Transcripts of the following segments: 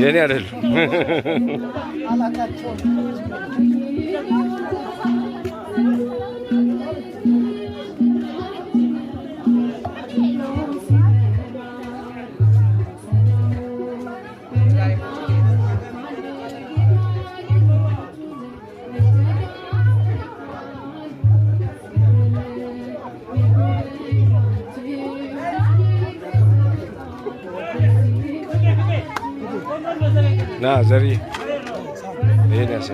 የኔ አይደሉም። አላቃቸውም። ና ዘርዬ፣ ይሄን ያስ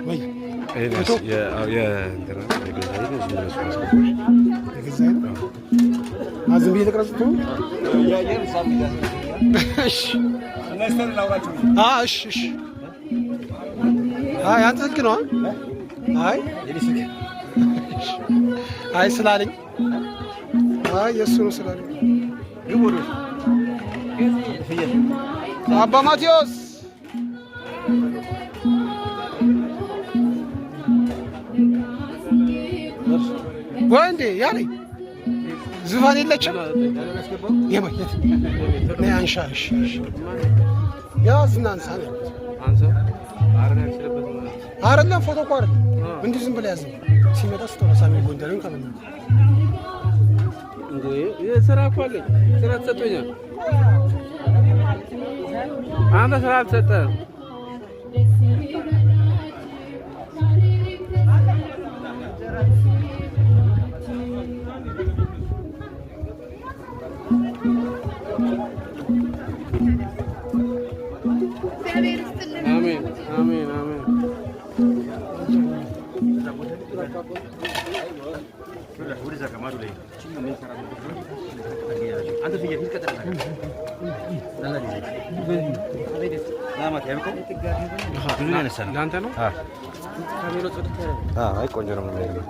ወይ ይሄን ያስ የእንትና የገዛኸኝ ነው። ዝም ብለህ እሱን አስገባሽ። የገዛኸኝ ነው? ዝም ብዬ ተቀረጽኩት ነው? እሺ እሺ። አይ፣ አንተ ስልክ ነው? አይ አይ ስላለኝ፣ አይ የእሱ ነው ስላለኝ። አባ ማቴዎስ፣ ወይ እንዴ ያለኝ ዙፋን የለችም። የት ነይ አንሻ። እሺ እሺ፣ ያዝ እና አንሳ ነው ያልኩት። አይደለም፣ ፎቶ እኮ አይደለም፣ እንዲሁ ዝም ብለህ ያዝ ነው። ሲመጣ ስጠው ለሳሚ ጎንደርን ከበለ። ስራ እኮ አለኝ። ስራ ተሰጥቶኛል። አንተ ስራ አልተሰጠህም። አሜን አሜን አሜን። ለአንተ ነው። አይ፣ ቆንጆ ነው። ምንም አይልም።